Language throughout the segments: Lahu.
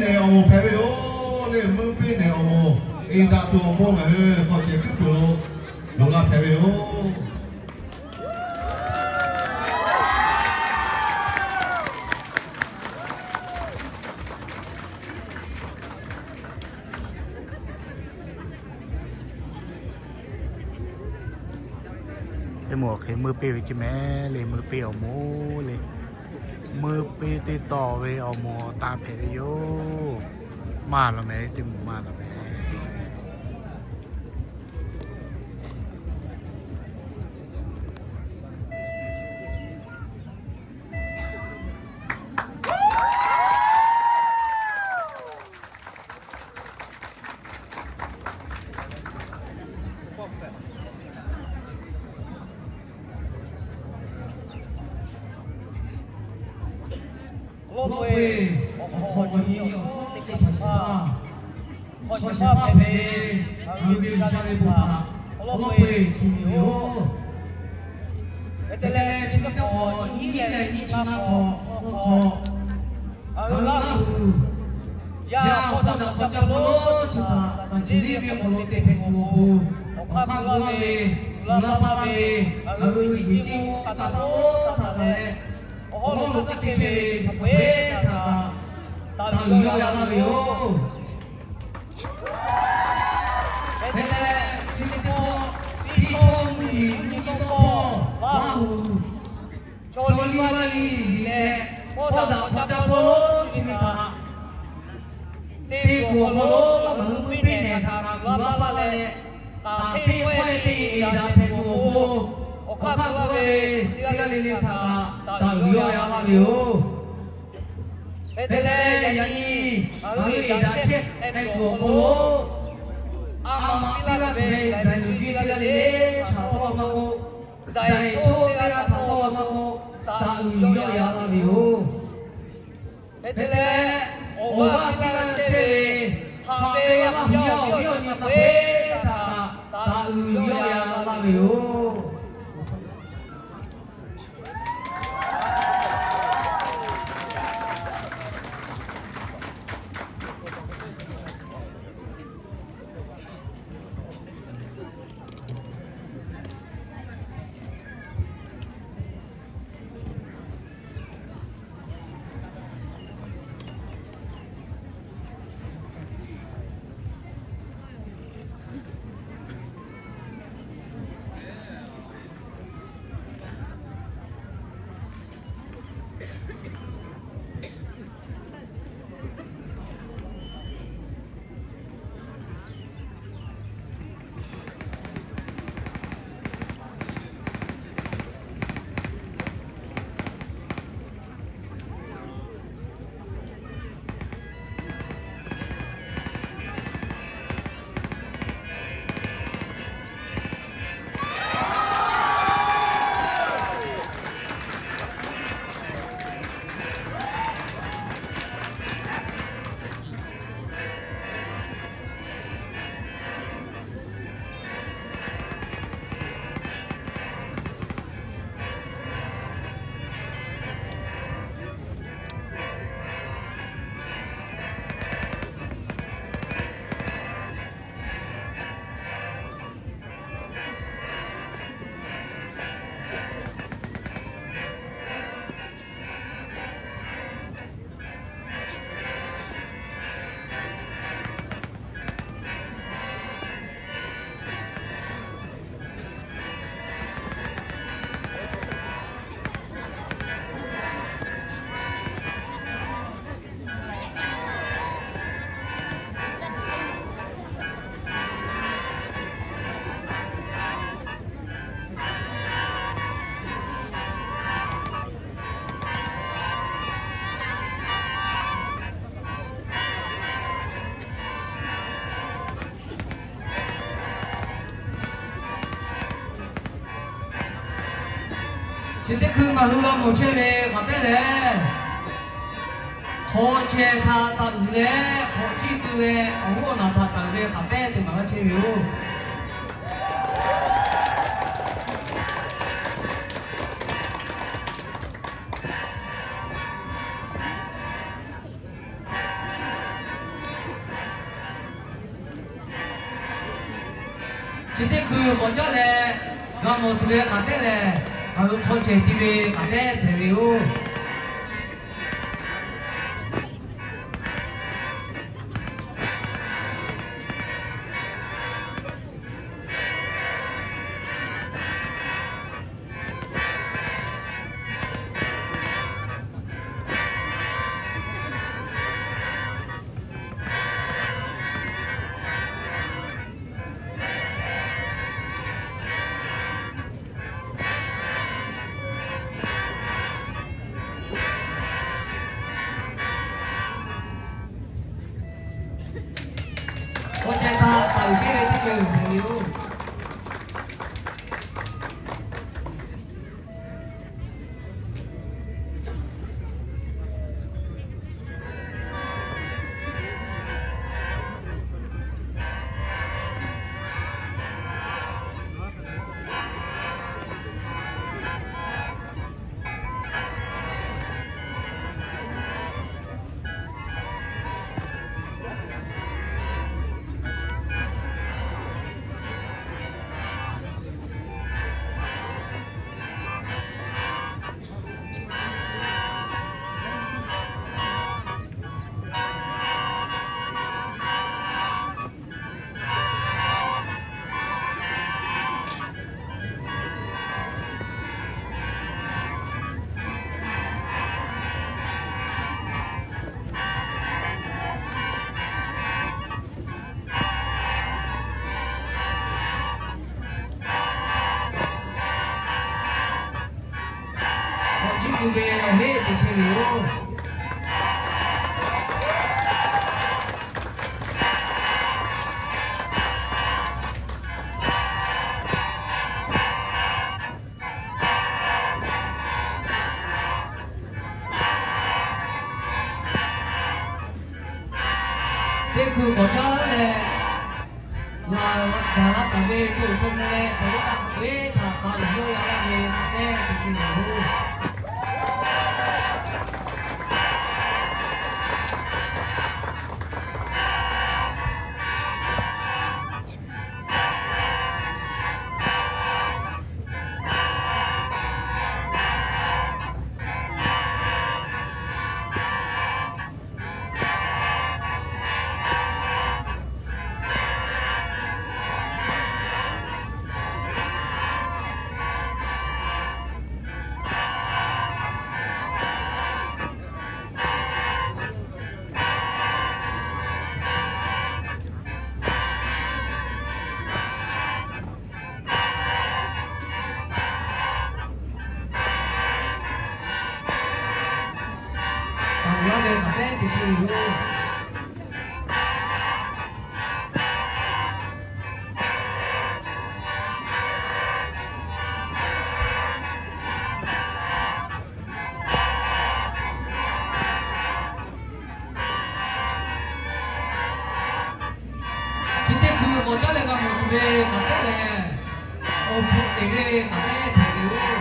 nehˬ awˬ moˍ hpehꞈ ve yoˬ le. Meuˇ peˇ nehˬ awˬ moˍ e daꞈ tuˬ awˬ pon ngaˬ hui hk'aw ceh kuiˉ puˬ lo loꞈ la hpehꞈ ve yoˬ. Teˇ moˍ awˬ hk'e meuˇ peˇ ve ceˇ mehˍ le. Meuˇ peˇ awˬ moˍ le. Meuˇ peˇ teˇ tawˇ ve awˬ moˍ awˬ tan hpehꞈ ve yoˬ. Maˇ laˬ mehˍ, teˇ moˍ maˇ laˬ mehˍ. Lawˇ k'o-e, awˬ hk'awꞈ awˬ nyi awˬ suhˉ teˇ hpaˍ hpaˇ, hk'aw shehˍ hpaˇ hpehꞈ ve, ngaˬ hui ve G'uiˬsha ve bon htaꞈ awˬ lawˇ k'o-e chi ve yoˬ. Hk'e te leh, chi teˇ hk'awꞈ nyiˇ leh nyiˇ chi maˇ hk'awꞈ suh hk'awꞈ, ngaˬ hui Laˇ huˍ yaˇ hpawˇ daꞈ hk'aw caˇ hpawˇ lonˉ chi htaꞈ kaꞈ chi liˇ ve awˬ hk'aw lo te hpehꞈ tuˬ awˬ pon, awˬ hk'aˇ gu laˇ ve, uiˍ la paˇ laˇ ve, ngaˬ hui yehˬ ceˇ mvuhˇ kaꞈ taˇ k'oˆ htaꞈ taˍ leh, awˬ hawˉ lo kaꞈ te chehˇ ve hk'a peu-eˬ htaꞈ kaꞈ, taˍ uiˍ yawˇ yaˇ laˇ ve yoˬ. Hk'e te leh, chi teˇ pawˆ piˇ chaw mvuhˇ miˬ mvuhˇ nyi tawˇ hkawˇ Laˇ huˍ chaw liˇ vaˇ liˇ liꞈ leh, hpawˇ daꞈ hk'aw caˇ hpawˇ lonˉ chi ve htaꞈ te tuˬ awˬ hk'aw lo ngaˬ hui meuˇ peˇ nehˬ htaꞈ kaꞈ uiˍ la paˇ laˇ leh, taˍ hpeˇ pawehˇ teˇ e daꞈ hpehꞈ tuˬ awˬ pon, awˬ hk'aˇ gu laˇ ve teˇ g'aˇ le le htaꞈ kaꞈ taˍ uiˍ yawˇ yaˇ laˇ ve yoˬ. Hk'e te leh, yaꞈ nyi ngaˬ hui e daꞈ chehˇ hpehꞈ tuˬ awˬ hk'aw lo, a ma piˇ laˇ tuˬ ve daiˬ luˬ jiˇ teˇ g'aˇ le le htaꞈ hpawˇ maˇ k'oˆ, daiˬ chaw teˇ g'aˇ htaꞈ hpawˇ maˇ k'oˆ, taˍ uiˍ yawˇ yaˇ laˇ ve yoˬ. Hk'e te leh, awˬ g'aˇ piˇ laˇ chehˇ ve, haꞈ ve Laˇ huˍ yaˇ awˬ viˉ awˬ nyi hk'a peu-eˬ htaꞈ kaꞈ taˍ uiˍ yawˇ yaˇ laˇ ve yoˬ. Chi teˇ hkui ngaˬ hui g'a mawˬ chehˇ ve hk'aˬ tehˉ lehˬ, hk'awꞈ chehˇ htaꞈ taˍ uiˍ leh, hk'awꞈ ciˇ tu leh awˬ hoˉ awˬ naˬ htaꞈ taˍ uiˍ ve hk'aˬ tehˉ te maˍ laˇ chehˇ ve yoˬ. Chi teˇ hkui k'awꞈ caˉ leh g'a mawˬ tuˬ ve k'aꞈ tehˉ lehˬ, ngaˬ hui hk'aw cehˬ ti ve k'aꞈ tehˉ hpehꞈ ve yoˬ. K'awꞈ ceh htaꞈ taˍ uiˍ chehˇ ve teˇ ceuˬ hpehꞈ ve yoˬ. K'awꞈ jiˇ tuˬ ve awˬ heˆ te chehˇ ve yoˬ. Teˇ hkui k'awꞈ caˉ leh, ngaˬ gaˬ la taˍ ve co co meh leh, pawˬ yeˇ taˇ k'oꞈ-e htaꞈ k'a uiˍ yawˇ yaˇ laˇ ve k'aꞈ tehˉ te chehˇ ve yoˬ. Awˬ laˇ ve k'aꞈ tehˉ te chehˇ ve yoˬ. Chi teˇ hkui k'awꞈ caˉ leh g'a mawˬ tuˬ ve k'aꞈ tehˉ lehˬ, awˬ hpu teꞈ ve k'aꞈ tehˉ hpehꞈ ve yoˬ.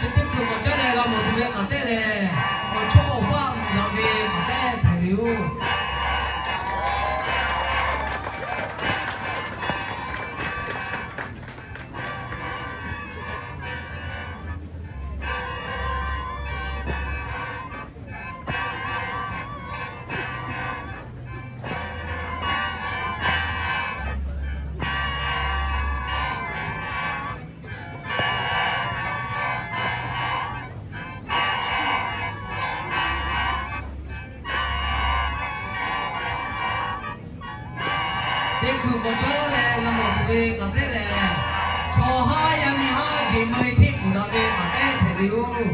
Chi teˇ hkui k'awꞈ caˉ leh g'a mawˬ tuˬ ve k'aꞈ tehˉ lehˬ, awˬ chawˇ awˬ paˆ uiˍ la ve k'aꞈ tehˉ hpehꞈ ve yoˬ. Teˇ hkui k'awꞈ caˉ leh g'a mawˬ tuˬ ve k'aꞈ tehˉ lehˬ, chaw haˉ yaˇ miˇ haˉ jeˬ meuˇ hteˆ kuˬ daꞈ ve k'aꞈ tehˉ hpehꞈ ve yoˬ.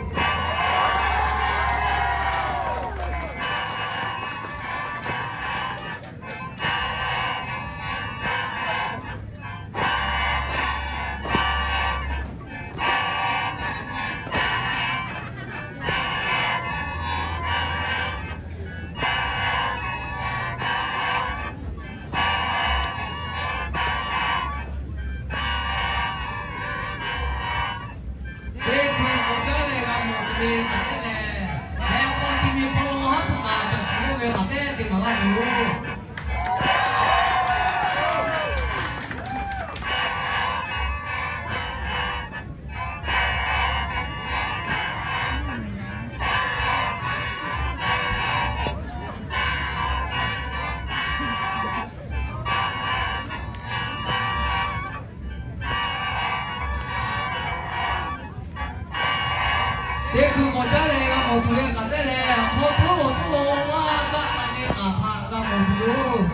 K'awꞈ caˉ leh g'a mawˬ tuˬ ve kaꞈ tehˉ leh, hk'aw hk'oˆ lo hk'oˆ lo laˇ gaˆ taˍ ve aˬ htaꞈ g'a mawˬ tuˬ yoˬ.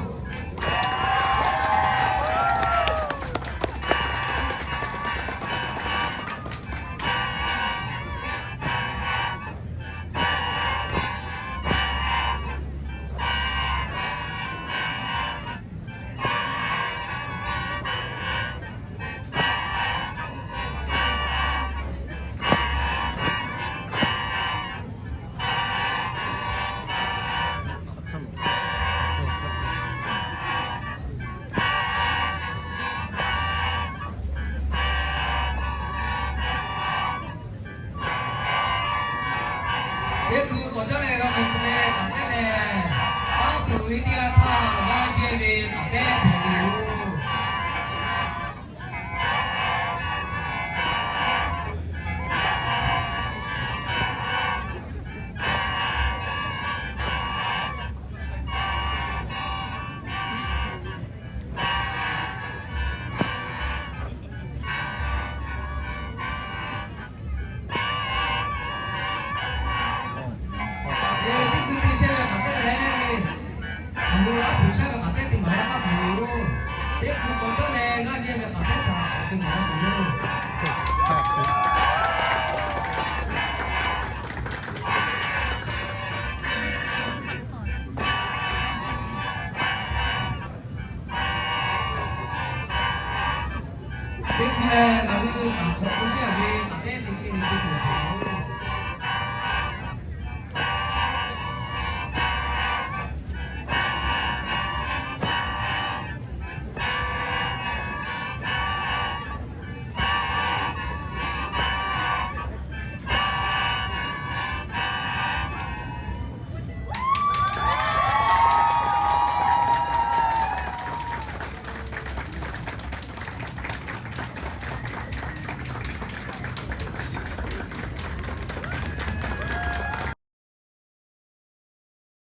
Teˇ hkui k'awꞈ caˉ leh g'a mawˬ tuˬ ve kaꞈ tehˉ leh, paˉ peuˬ ve teˇ g'aˇ htaˇ g'aˇ jehˇ ve kaꞈ tehˉ